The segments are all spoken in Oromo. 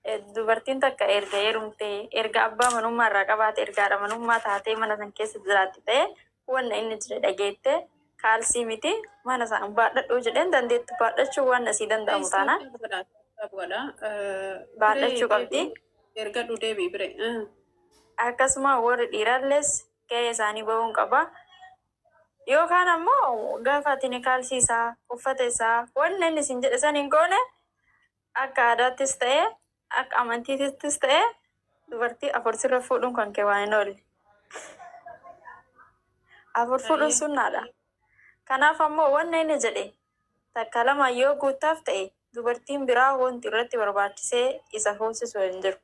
Dubartiin takka erga heerumtee, erga abbaa manummaa irraa qabaate, erga haadha manummaa taatee mana san keessa jiraatti ta'e, wanna inni jire dhageette, kaalsii miti mana san baadhadhuu jedheen dandeettu baadhachuu waan asii danda'amu taanaan baadhachuu qabdi. Ergadhu deebii bire. Akkasuma warri dhiirallees gahee isaanii bahuun qaba. Yookaan ammoo gaafa ati kaalsii isaa, uffata isaa, wanna inni isin jedhe san hin goone, akka aadaattis ta'e akka amantiittis ta'e dubartii afur sirra fuudhuun kan kee waan hin oolle. Afur fuudhuun sunnaadha. Kanaaf ammoo wanna inni jedhe takka lama yoo guuttaaf ta'e, dubartiin biraa wanti irratti barbaachisee isa fuusisu hin jiru.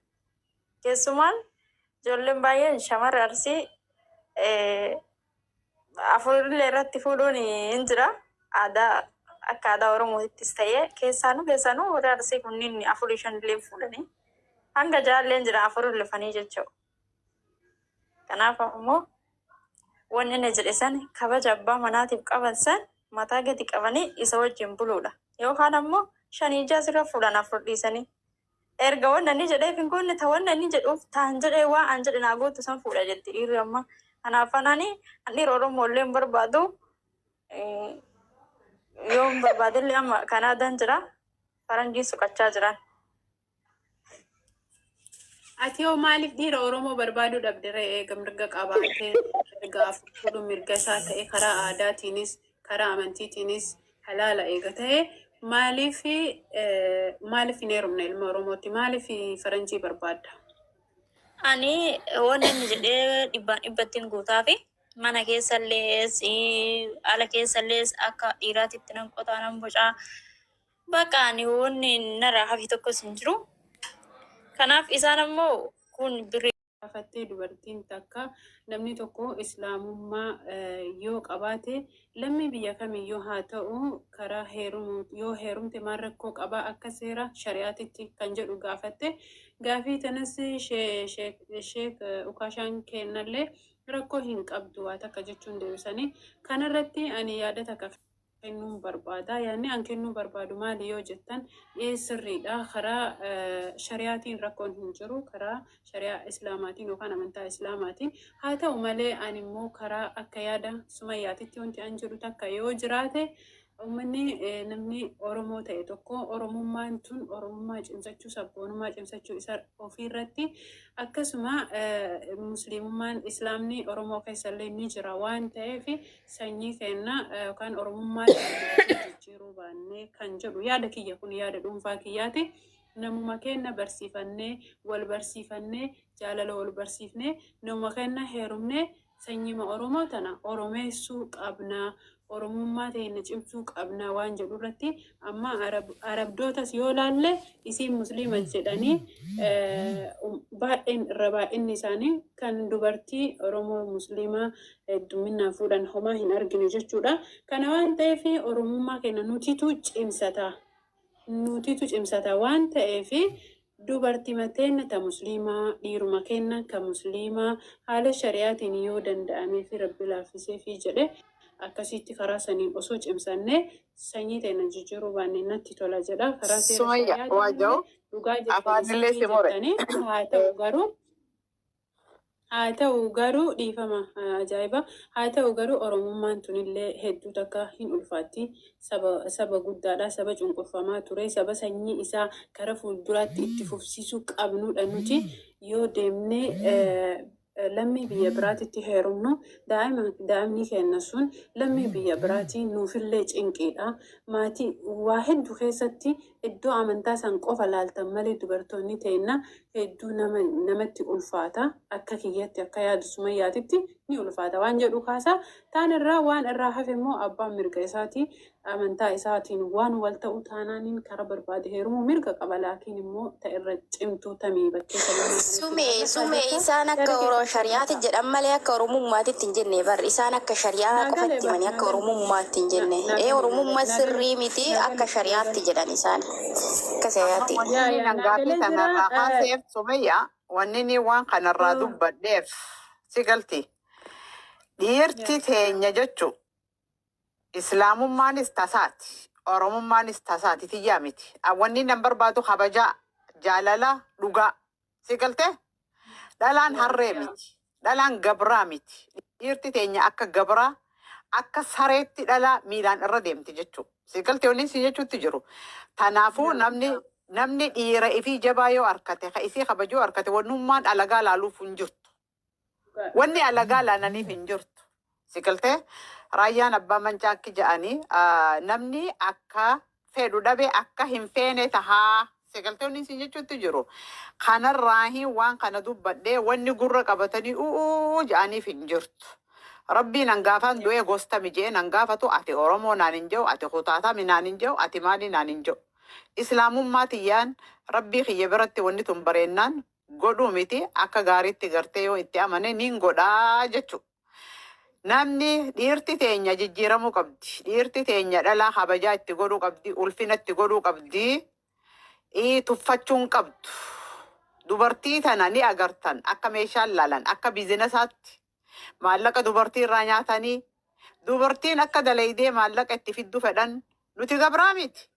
Keessumaan ijoolleen baay'een shamarra Arsii afurillee irratti fuudhuun hin jira. Aadaa akka aadaa Oromootittis ta'ee keessaanuu keessaanuu warri Arsii kunniin afurii shanillee fuudhanii hanga jaalleen jira, afurii lafanii jechuudha. Kanaaf ammoo wanni inni jedhe san kabaja abbaa manaatiif qaban san mataa gadi qabanii isa wajjin buluudha. Yookaan ammoo shanii ijaa sirra fuudhan afur dhiisanii. Erga wanna inni jedheef hin goone, ta wanna inni jedhuuf taan jedhee waan an jedhe naa gootu san fuudha jetti dhiirri amma. Kanaaf anani dhiira Oromoo illee hin barbaadu. Yoo hin barbaadillee amma Kanaadaan jira. Faranjiin suqachaa jiran. Ati hoo maaliif dhiira Oromoo barbaaduu dhabde ree, eega mirga qabaatee, erga afur fuudhuun mirga isaa ta'e, karaa aadaatiinis karaa amantiitiinis halaala eega ta'e, maaliif hin heerumne ilma Oromootti? Maaliif faranjii barbaadda? Ani wanni inni jedhee dhibbaan dhibbattiin guutaa fi mana keessallee ala keessallee akka dhiiraatitti nan qotaa, nan bocaa. Bakka ani wanni narraa hafi tokkos hin jiru. Kanaaf isaan ammoo kun birrii Gaafattee dubartiin takka, namni tokko islaamummaa yoo qabaate, lammii biyya kamiyyuu haa ta'u, karaa heerumu yoo heerumte maal rakkoo qabaa akka seera shari'aatitti kan jedhu gaafatte. Gaafii tanas Sheek Ukaashaan kennallee rakkoo hin qabdu waa takka jechuun deebisanii. Kanarratti ani yaada takka kennuun barbaada. Yaadni an kennuu barbaadu maali yoo jettan, ee sirriidha. Karaa shari'aatiin rakkoon hin jiru. Karaa shari'aa islaamaatiin yookaan amantaa islaamaatiin. Haa ta'u malee ani immoo karaa akka yaada Sumayyaatitti wanti an jedhu takka yoo jiraate, uummanni, namni Oromoo ta'e tokko Oromummaan tun Oromummaa cimsachuu, sabboonummaa cimsachuu isa ofiirratti, akkasuma musliimummaan, islaamni Oromoo keessallee ni jira waan ta'eef, sanyii keenya yookaan Oromummaa keenya jijjiiruu baannee kan jedhu yaada kiyya. Kun yaada dhuunfaa kiyyaati. Namuma keenya barsiifannee, wal barsiifannee, jaalala wal barsiifnee, namuma keenya heerumnee sanyima Oromoo tana Oromeessuu qabnaa. Oromummaa teenya cimsuu qabnaa waan jedhu irratti, amma Arabdootas yoo laalle, isiin musliima jedhanii baay'een irra baay'inni isaanii kan dubartii Oromoo musliimaa hedduminaan fuudhan homaa hin argine jechuudha. Kana waan ta'eef Oromummaa keenya nutitu cimsata. Nutitu cimsata waan ta'eef, dubartii teenna ta musliimaa, dhiiruma keenya ka musliimaa, haala shari'aatiin yoo danda'amee fi Rabbi laaffisee fi jedhe, akkasitti karaa saniin osoo cimsannee sanyii teenya jijjiiruu baanne natti tola jedha. Karaa seera Sumayya shari'aatiin waaja'u illee dhugaa jettanii afaanillee sirrii si mure. jettanii, haa ta'u garuu dhiifama, ajaa'iba, haa ta'u garuu Oromummaan tunillee hedduu takka hin ulfaatti. Saba guddaadha, saba cunqurfamaa ture, saba sanyii isaa kara fuulduraatti itti fufsiisuu qabnudha. Nuti yoo deemnee lammii biyya biraatitti heerumnu, daa'ima daa'imni keenya sun lammii biyya biraatii nuufillee cinqiidha. Maatii waa hedduu keessatti iddoo amantaa san qofa laaltan malee, dubartoonni teenna hedduu nama namatti ulfaata. Akka kiyyatti, akka yaadu Sumayyaatitti ni ulfaata waan jedhu kaasa. Taan irraa waan irraa hafe immoo abbaan mirga isaatii amantaa isaatiin waan wal ta'u taanaaniin karaa barbaade heerumuu mirga qaba. Laakiin immoo ta irra cimtuu tamii bakkee sabummaa kanatti Sume ilaalla. sume Jecha isaan yaada akka keessatti shari'aati kennuudha. jedhan malee akka Oromummaatitti hin jenne bar. Isaan akka shari'aa Naa galee qofatti bar himanii naa akka galee Oromummaatti hin jenne. naa Ee galee naa galee Oromummaa naa galee sirrii miti, naa akka galee naa shari'aatti galee. jedhan isaan akka Amma shari'aatti. wanni Yaa inni yaa naa nangaafii galee jira. kanarraa kaaseef, Sumayya, wanni inni waan kanarraa dubbadheef si galti. Dhiirti teenya jechu islaamummaanis tasaati. Oromummaanis tasaati, tiyyaa miti. Wanni nan barbaadu kabajaa, jaalala. Dhugaa. Si galtee? Dhalaan harree miti. Dhalaan gabraa miti. Dhiirti teenya akka gabraa akka sareetti dhalaa miilaan irra deemti jechuudha. Si galtee wanni si jechuutti jiru. Kanaafuu namni dhiira ifii jabaa yoo harkate, ka isii kabajuu harkate, wannummaan alagaa laaluuf hin jirtu. Wanni alagaa laalaniif hin jirtu. Si galtee raayyaan abbaa mancaa akki jedhanii namni akka fedhu dhabe akka hin feene tahaa. Si galtee wanni isin jechuutti jiru. Kanarraahi waan kana dubbadhee wanni gurra qabatanii u'uu jedhaniif hin jirtu. Rabbiin hangaafaan du'ee gosta mijee nan gaafatu, ati Oromoo naan hin jedhu, ati kutaatami naan hin jedhu, ati maali naan hin jedhu. Islaamummaa tiyyaan rabbii kiyya biratti wanni tun bareennaan godhuu miti, akka gaariitti gartee yoo itti amane nin godhaa jechuudha. Namni dhiirti teenya jijjiiramuu qabdi. Dhiirti teenya dhalaa kabajaa itti godhuu qabdi. Ulfina itti godhuu qabdi. Tuffachuun qabdu. Dubartii tana ni agartan akka meeshaan laalan, akka biizinasaatti maallaqa dubartii irraa nyaatanii, dubartiin akka dalaydee maallaqa itti fiddu fedhan. Nuti gabraa miti.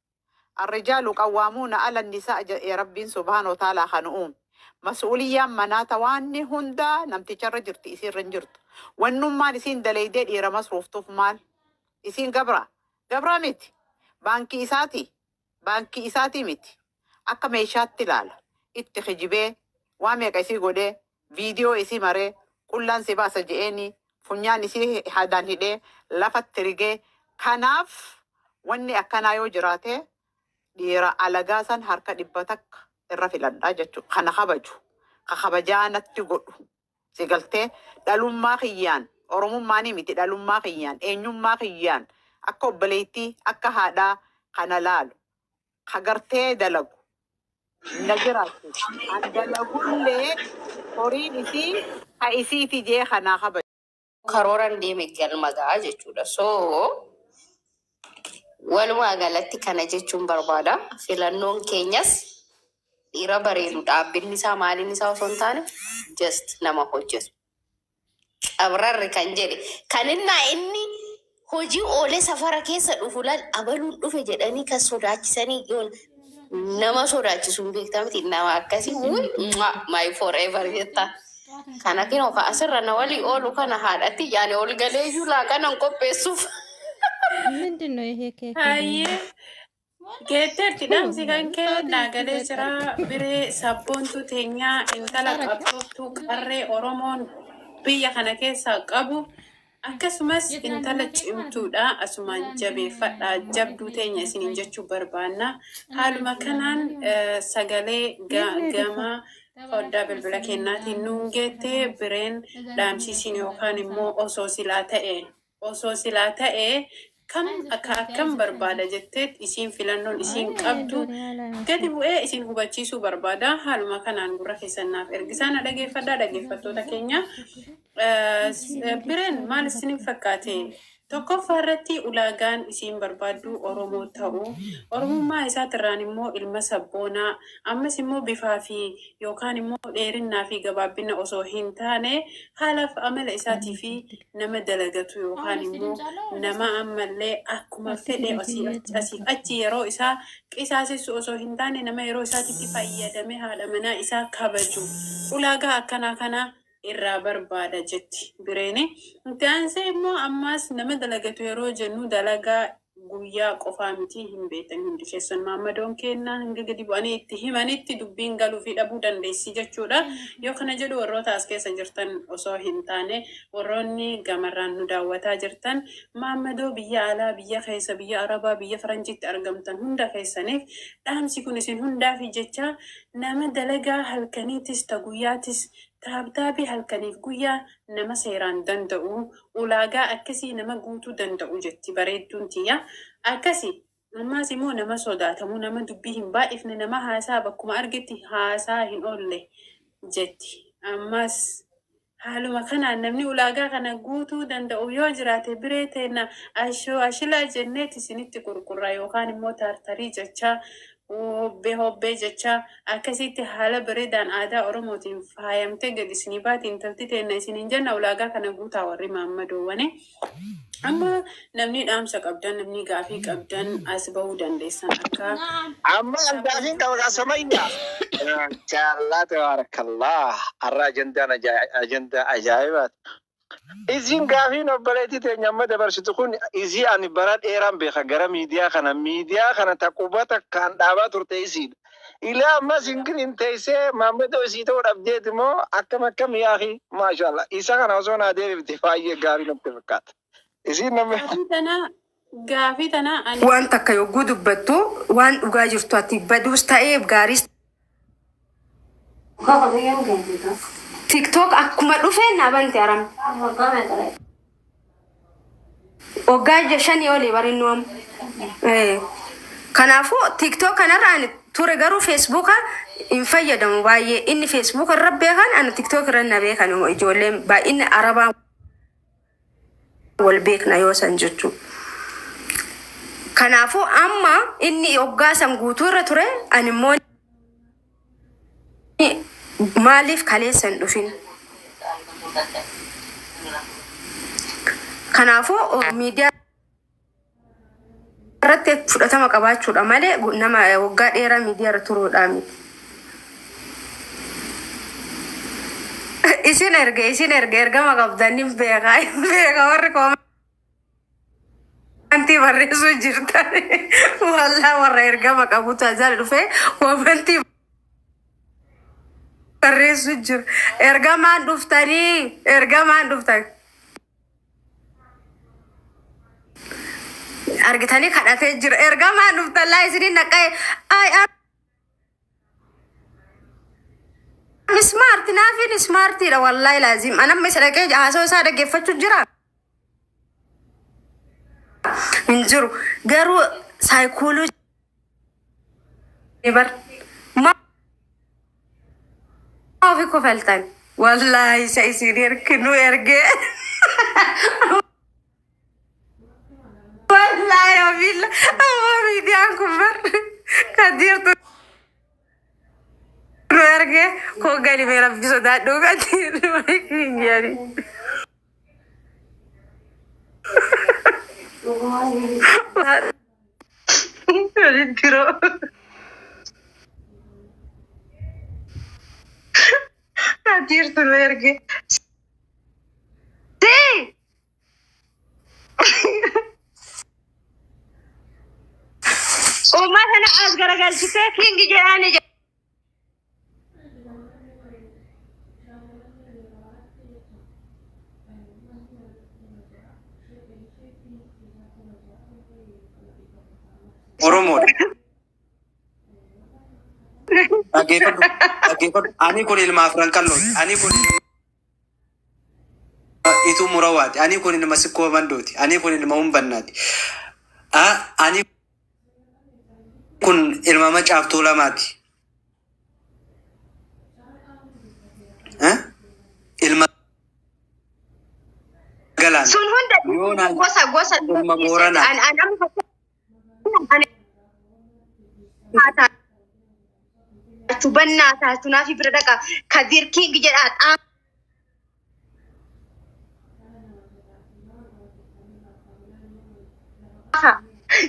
الرجال قوامون على النساء jedhe Rabbiin سبحانه وتعالى kan uume. Mas'uuliyyaan manaa tawaanni hundaa namticharra jirti, isiirra hin jirtu. Wannummaan isiin dalaydee dhiira masruuftuuf maal? Isiin gabra. Gabraa miti. Baankii isaati. Baankii isaatii miti. Akka meeshaatti ilaala. Itti kijibee waa meeqa isii godhee, viidiyoo isii maree, qullaan si baasa je'eeni, funyaan isii hadaan hidhee lafatti rigee. Kanaaf wanni akkanaa yoo jiraate dhiira alagaa san harka 100 irra filadhaa jechuudha. Kana kabaju. Ka kabajaa natti godhu. Si galtee, dhalummaa kiyyaan, oromummaanii miti, dhalummaa kiyyaan, eenyummaa kiyyaan, akka obboleettii, akka haadhaa kana laalu. Ka gartee dalagu. Na jiraachisu. An dalagullee horiin isii ka isiiti jee kanaa kabaju. Karooran deeme galma ga'a jechuudha. So walumaa galatti kana jechuun barbaada. Filannoon keenyas dhiira bareedu dhaabbinni isaa maaliin isaa osoo hin taane, just nama hojjetu. Qabrarri kan jedhe kan inni hojii oolee safara keessa dhufu laal, abaluun dhufe jedhanii kan sodaachisanii yoon nama sodaachisu hin beektaa miti, nama akkasii wuy, my forever jetta. Kana kinoo ka asirra na walii oolu kana haadhatti yaani ol galee iyyuu laaqanan qopheessuuf. ምንድን ነው ይሄ ኬክ? Hayyee. Geetteetti dhaamsi kan kee naagalee jira. Biree sabboontuu teenyaa, intala qabsooftuu qarree Oromoon biyya kana keessaa qabu, akkasumas intala cimtuudha. Asumaan jabeeffadha, jabduu teenya isiniin jechuu barbaanna. Haaluma kanaan sagalee gama foddaa bilbila kennaatiin nuun geettee bireen dhaamsisiin yookaan immoo osoo silaa ta'e kam akka akkam barbaada jetteet isiin filannoon isiin qabdu gadi bu'ee isin hubachiisuu barbaada. Haaluma kanaan gurra keessan naaf ergisaa na dhageeffadhaa, dhaggeeffattoota keenya. Bireen maal isiniif fakkaate? Tokkoffaa irratti ulaagaan isiin barbaaddu Oromoo ta'uu, Oromummaa isaatirraan immoo ilma sabboonaa, ammas immoo bifaa fi yookaan immoo dheerinnaa fi gabaabbina osoo hin taane, haalaaf amala isaatii fi nama dalagatu yookaan immoo nama ammallee akkuma fedhe asiif achi yeroo isaa qisaasessu osoo hin taane, nama yeroo isaatitti fayyadamee haadha manaa isaa kabaju, ulaagaa akkanaa kana irraa barbaada jetti bireeni. Itti aansee immoo ammas nama dalagatu yeroo jennu dalagaa guyyaa qofaa miti, hin beektan hundi keessan, maammadoon kennaa hanga gadi bu'anii itti himanitti dubbiin galuu fi dhabuu dandeessi jechuudha. Yoo kana jedhu warroota as keessa jirtan osoo hin taane, warroonni gamarraan nu daawwataa jirtan, maammadoo biyya alaa, biyya keessa, biyya Arabaa, biyya Faranjiitti argamtan hunda keessaniif dhaamsi kun isin hundaaf jecha, nama dalagaa halkaniitis ta guyyaatis taabtaabii halkaniif guyyaa nama seeraan danda'u, ulaagaa akkasii nama guutuu danda'u jetti bareedduun tiyya. Akkasi ammaas immoo nama sodaatamu, nama dubbii hin baay'ifne, nama haasaa bakkuma argetti haasaa hin oolle jetti. Ammas haaluma kanaan namni ulaagaa kana guutuu danda'u yoo jiraate, biree teenna ashoo ashilaa jenneet isinitti gurgurra yookaan immoo taartarii jecha. Hobbee hobbee jecha akkasitti haala bareedaan aadaa Oromootiin faayamtee gad isinii baati intalti teenna isiniin jenna ulaagaa kana guutaa warri maammadoowwani. Amma namni dhaamsa qabdan namni gaafii qabdan as bahuu dandeessan akka Amma an gaafiin qaba kaa Somayya. Mashallah tabarakallah. Har'a ajandaan ajandaa ajaa'ibaati. Isiin gaafiin obboleettii teenya amma dabarsitu kun isii ani bara dheeraan beeka gara miidiyaa kana ta quba takkaan dhaabaa turte isiidha. Ilaa ammas hin teessee maammadoo isii ta'uu dhabdeeti moo akkam akkam yaaqi maashaallah isa kana osoo naa deebifte baay'ee gaarii natti fakkaata. Isiin namni gaafii tana ani Waan takka yogguu dubbattu waan dhugaa jirtu ati baduus ta'ee gaariis TikTok akkuma dhufeen na bante aram. Waggaa 5 olii barinnu amma. Kanaafuu TikTok kanarra ani ture garuu Facebooka hin fayyadamu baay'ee. Inni Facebook irra beekan ani TikTok irra na beekan ijoolleen baay'inni arabaa wal beekna yoo san jechuudha. Kanaafuu amma inni waggaa san guutuu irra ture ani immoo maaliif kaleessa hin dhufin? Kanaafuu miidiyaa irratti fudhatama qabaachuudha malee nama waggaa dheeraa miidiyaa irra turuudhaa miti. Isin erga isin erga ergama qabdan hin beekaa hin beekaa warri koomantii barreessuu jirtan. Wallaa warra ergama qabutu ajal dhufee koomantii barreessuu jira. Ergamaan dhuftanii ergamaan dhuftan. Argitanii kadhatee jira. Ergamaan dhuftan laa isiniin naqa'e. I am smart naafiin smartiidha wallaahi laazim. Anamma isa dhaqee haasawaa isaa dhaggeeffachuu jira. Hin jiru. Garuu saayikooloojii bar maa ofi kofaltan. Wallaahi isa isin erginu ergee. Wallaahi abilla amma miidiyaan kun bar kan jirtu nu ergee koo gali mee rabbi sodaadhu kan jedhi. Walitti jiroo. Kan jirtu nu ergee. See! Uummata kana as garagalchisee king jedhaani jedha. Oromoodha. Dhaggeeffadhu. Dhaggeeffadhu. Ani kun ilma afran qallooti. Ani kun ilma ituu murawaati. Ani kun ilma sikkoo mandooti. Ani kun ilma humbannaati. Ani kun ilma macaaftuu lamaati. Ilma galaana. Sun hunda Yoo naan gosa gosa ilma booranaati. An an amma ani taatu bannaa taatu naafi bira dhaqa Kadir King jedhaa xaafa.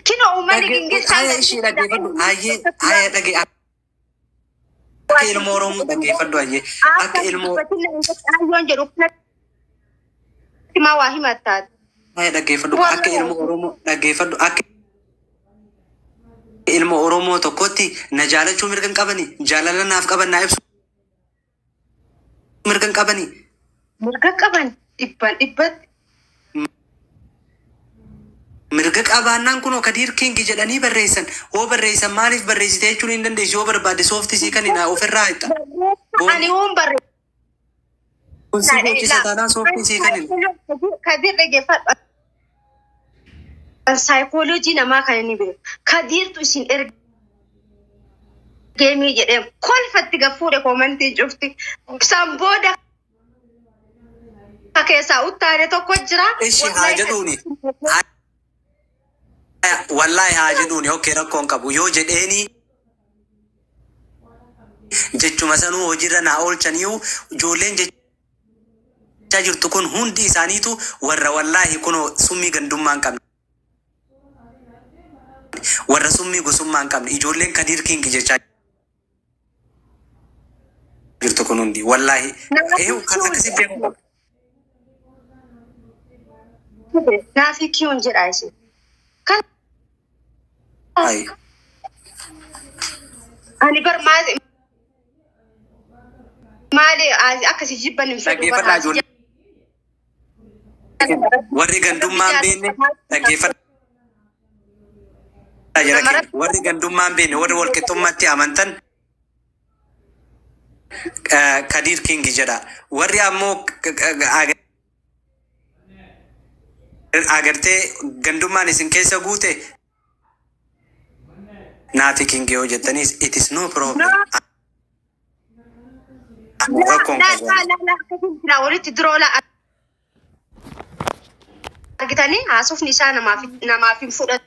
Kino uummanni gingilchaa Haya ishee dhaggeeffadhu. Hayyee haya dhagge akka ilma Oromoo dhaggeeffadhu hayyee akka ilma Ayyoon jedhu kanatti maa waa himattaati. Haya dhaggeeffadhu akka ilma Oromoo dhaggeeffadhu akka ilma Oromoo tokkotti na jaalachuu mirga hin qabani jaalala naaf qaban naa ibsu mirga hin qabani. Mirga qaban dhibbaan dhibbatti. Mirga qabaannaan kunoo Kadiir King jedhanii barreessan. Hoo barreessan maaliif barreessite jechuun hin dandeessu yoo barbaadde soofti sii kan ofirraa hixa. Ani hoon barreessa. Kun si boochisa taanaan soofti sii kan hin. Kadir dhaggeeffadhu. Saayikooloojii namaa kan inni beeku. Kadiirtu isin ergeemii jedhee kolfatti gaffuudhe koomantiin cufti. San booda keessaa uttaane tokko jira. Ishi haa jedhuuni. Wallaahi haa jedhuuni okay rakkoon qabu yoo jedheeni Jechuma sanuu hojiirra naa oolchaniiyu, ijoolleen jechaa jirtu kun hundi isaaniitu warra wallaahi kunoo summii gandummaa hin qabne. Warra summii gosummaa hin qabne, ijoolleen Kadiir King jechaa jirtu kun hundi wallaahi. Eeyu kan akkasii beeku qaba. Naafii kiyuun jedha isin. Kan Ayi. Ani bar maali maali akkasii jibban hin fedhu bar. Dhaggeeffadhaa ijoollee. Warri gandummaa hin beekne dhaggeeffadhaa jara keenya. Warri gandummaa hin beekne, warri walqixxummaatti amantan Kadiir King jedha. Warri ammoo agartee gandummaan isin keessa guute Naafi King yoo jettanis it is no problem. Rakkoon Laa qabu. Laa laa laa, akkasiin jira walitti duroo laa argitanii haasofni isaa namaaf hin fudhatu.